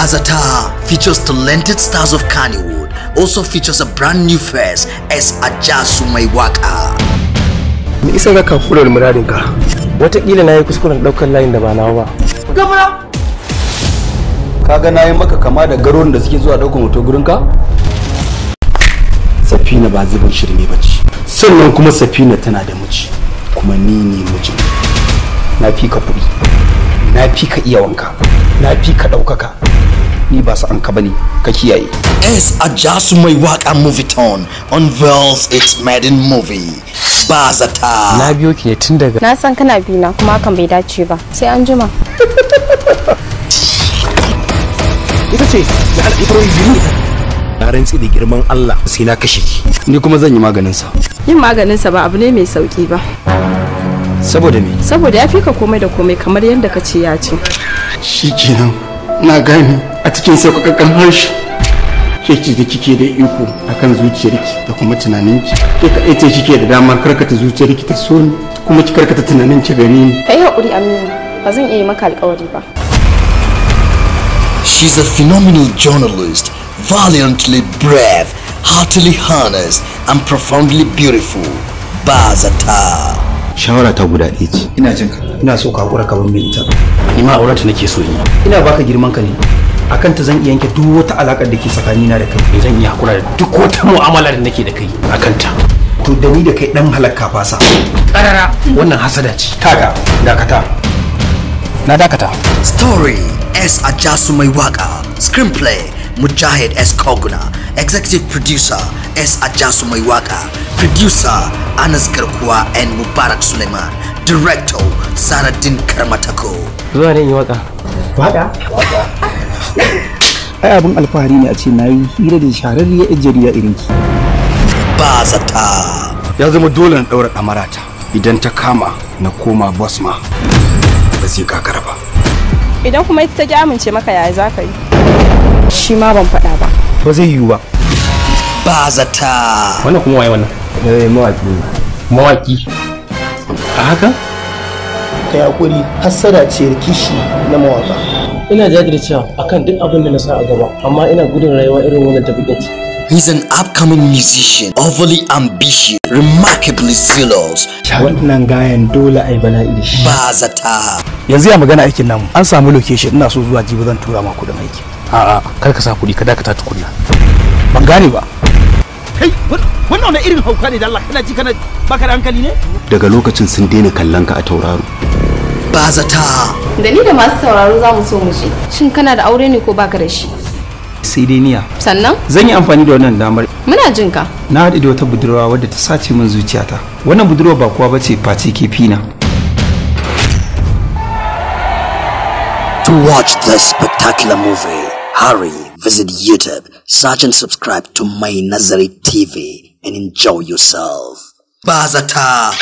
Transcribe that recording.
Bazata features talented stars of Kannywood, also features a brand new face as Ajasu Maiwaka. Me isa za ka kula da muradinka? Wataƙila na yi kuskuren ɗaukar layin da ba nawa ba. Gabara! Kaga na yi maka kama da garuruwan da suke zuwa ɗaukar hoto gurinka? Safina ba zubin shirme ba ce. Sannan kuma Safina tana da miji, kuma ni ne mijin. Na fi ka kuɗi, na fi ka iya wanka, na fi ka ɗaukaka. Ni ba su an ka bane, ka kiyaye. As Ajasu Maiwaka Movietone unveils its maiden movie, Bazata. Na biyo ki ne tun daga. Na san kana bina kuma hakan bai dace ba. Sai an jima. Ita ce da al'ibrori biyu. Na rantsi da girman Allah sai na kashe ki. Ni kuma zan yi maganin sa. Yin maganin sa ba abu ne mai sauki ba. Saboda me? Saboda ya fi ka komai da komai kamar yadda ka ce ya ce. Shikenan na gane a cikin sauƙaƙƙen harshe. Ke ce da kike da iko akan zuciyarki da kuma tunaninki. Ke kaɗai ce kike da damar karkata zuciyarki ta so ni kuma ki karkata tunaninki gare ni. Ka yi haƙuri Aminu, ba zan iya yi maka alƙawari ba. She's a phenomenal journalist, valiantly brave, heartily honest, and profoundly beautiful. Bazata. Shawara ta guda ɗaya ce. Ina jin ka. Ina so ka hakura ka bar min ita. Ni ma aurenta nake so yi. Ina baka girman ka ne. Akan ta zan iya yanke duk wata alakar da ke tsakanina da kai. Zan iya hakura da duk wata mu'amala da nake da kai akan ta. To da ni da kai dan halakka fasa. Karara wannan hasada ce. Kaga dakata. Na dakata. Story S. Ajasu Maiwaka. Screenplay Mujahid S. Koguna. Executive Producer S. Ajasu Maiwaka. Producer Anas Garkuwa and Mubarak Suleiman. Director Saradin Karmatako. Zuwa ne in yi waka. Waka? Ai abin alfahari ne a ce na yi hira da shahararriyar 'yar jarida irin ki. Bazata. Ya zama dole na ɗaura ɗamarata idan ta kama na koma bosma ba zai gagara ba. Idan kuma ita ta ki amince maka yaya za ka yi? Shi ma ban faɗa ba. Ba zai yiwu ba. Bazata. Wannan kuma waye wannan? Eh mawaki. Mawaki. A haka? Ka hakuri hassada ce kishi na mawaka. Ina jajircewa akan duk abin da na sa a gaba, amma ina gudun rayuwa irin wannan ta bikinci. He's an upcoming musician, overly ambitious, remarkably zealous. Wannan gayan dole ai bala'i da shi. Bazata. Yanzu ya magana aikin namu. An samu location ina so zuwa jibi zan tura ma kuɗin aiki. A'a, kar ka sa kuɗi ka dakata tukunna. Ban gane ba. Kai, wannan wani irin hauka ne da Allah kana ji kana baka da hankali ne? Daga lokacin sun daina kallon ka a tauraro. Bazata. Da ni da masu sauraro za mu so mu ji. Shin kana da aure ne ko baka da shi? Sai dai niya. Sannan? Zan yi amfani da wannan damar. Muna jin ka. Na haɗu da wata budurwa wadda ta sace min zuciyata. Wannan budurwa ba kowa bace face kefina. To watch this spectacular movie, hurry, visit YouTube, search and subscribe to My Nazari TV and enjoy yourself. Bazata.